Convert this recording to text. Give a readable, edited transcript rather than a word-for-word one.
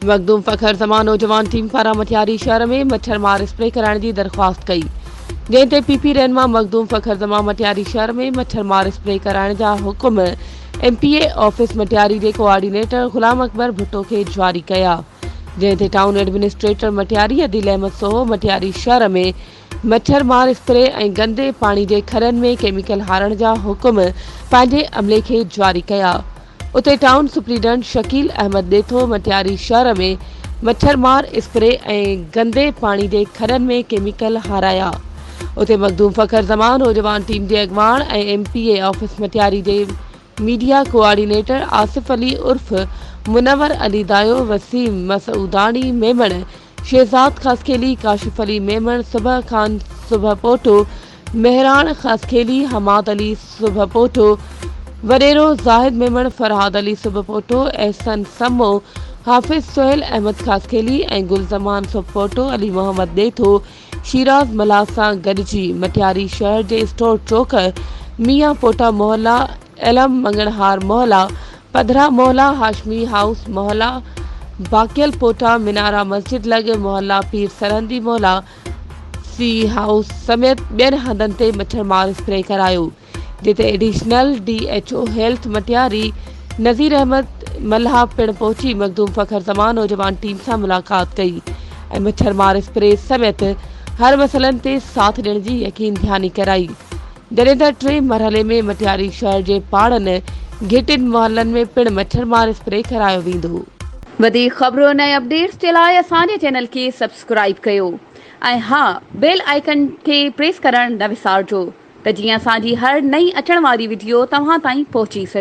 مخدوم فخر زمان نوجوان ٽيم پاران مٽياري شهر ۾ مڇر مار اسپري ڪرائڻ جي درخواست ڪئي جنهن تي پي پي رهنما مخدوم فخر زمان مٽياري شهر ۾ مڇر مار اسپري ڪرائڻ جا حڪم M P A office Matiari جي ڪوآرڊينيٽر غلام اڪبر ڀٽو کي جاري ڪيا جنهن تي ٽائون ايڊمنسٽريٽر مٽياري عديل احمد سوهو مٽياري شهر ۾ مڇر مار اسپري ۽ گندي پاڻي جي کڏن ۾ ڪيميڪل هارڻ جا حڪم پنهنجي عملي کي جاري ڪيا. اتي ٽائون سپريڊنٽ شڪيل احمد ڏيٿو مٽياري شهر ۾ مڇر مار اسپري ۽ گندي پاڻي جي کڏن ۾ ڪيميڪل هارايا. اتي مخدوم فخر زمان نوجوان ٽيم جي اڳواڻ ۽ M P A office Matiari جي ميڊيا ڪوآرڊينيٽر آصف علي عرف منور علي دايو، وسيم مسعوداڻي ميمڻ، شهزاد خاصخيلي، ڪاشف علي ميمڻ، صبح خان صبح پوٽو، مهراڻ خاصخيلي، حماد علي صبح پوٽو، وڏيرو زاهد ميمڻ، فرهاد علي صبح پوٽو، احسن سمو، حافظ سهيل احمد خاصخيلي ۽ گل زمان صبح پوٽو، علي محمد ڏيٿو، شيراز ملاح سان گڏجي مٽياري شهر جي اسٽور چوڪ، ميان پوٽا محلا، علم مڱڻهار محلا، پڌرا محلا، هاشمي هائوس محلا، باقيل پوٽا، منارا مسجد لڳ محلا، پير سرهندي محلا، سي هائوس سميت ٻين هنڌن تي مڇر مار اسپري ڪرايو، جتي additional D H O health Matiari Nazir Ahmed Mallah پڻ پهچي مخدوم فخر زمان نوجوان ٽيم سان ملاقات ڪئي ۽ مڇر مار اسپري سميت هر مسئلن تي ساٿ ڏيڻ جي يقين ڌياني ڪرائي. جڏهن ته ٽئين مرحلي ۾ مٽياري شهر جي پاڙن، گهٽين، محلن ۾ پڻ مڇر مار اسپري ڪرايو ويندو. وڌيڪ خبرن ۽ اپڊيٽس جي لاء اسان جي چينل کي سبسڪرائيب ڪيو ۽ ها بيل آئيڪن کي پريس ڪرڻ نه وسارجو ته جيئن اسان جي هر نئين اچڻ واري وڊيو توهان تائين پهچي سگهي.